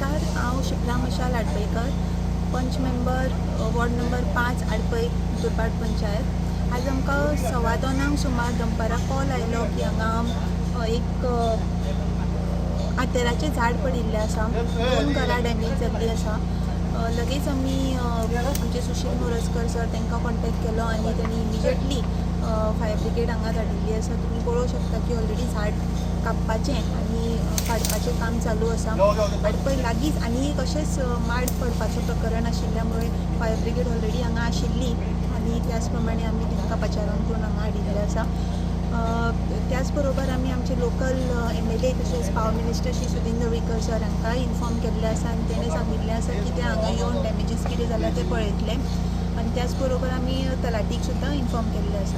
नमस्कार, हांव शिप्रा मशाल आडपयकर, पंच मेंबर, वॉर्ड नंबर 5, आडपय दुर्भाट पंचायत. आज आमकां 2:15 सुमार दनपारां कॉल आयलो की हांगा एक आंतेराचें झाड पडिल्लें आसा, दोन घरां डॅमेज जाल्लीं आसा. लगेच आमी आमचे सुशील मोरजकर सर तांकां कॉन्टेक्ट केलो आनी तांणी इमिजिएटली फायर ब्रिगेड हांगा धाडिल्ली आसा. तुमी पळोवंक शकता की ऑलरेडी झाड कापपाचें आनी काडपाचें काम चालू आसा. आडपय लागींच आनी एक अशेंच माड पडपाचें प्रकरण आशिल्ल्या मुळे फायर ब्रिगेड ऑलरेडी हांगा आशिल्ली आनी त्याच प्रमाणे आमी तांकां पाचारण करून हांगा हाडिल्लें आसा. त्याच बरोबर आमी आमचे लोकल एमएलए तशेंच power minister Shri Sudin Dhavalikar sir हांकांय इन्फॉर्म केल्लें आसा आनी तेणें सांगिल्लें आसा की ते हांगा येवन डॅमेजीस कितें जाल्या ते पळयतले आनी त्याच बरोबर आमी तलाठीक सुद्दां इन्फॉर्म केल्लें आसा.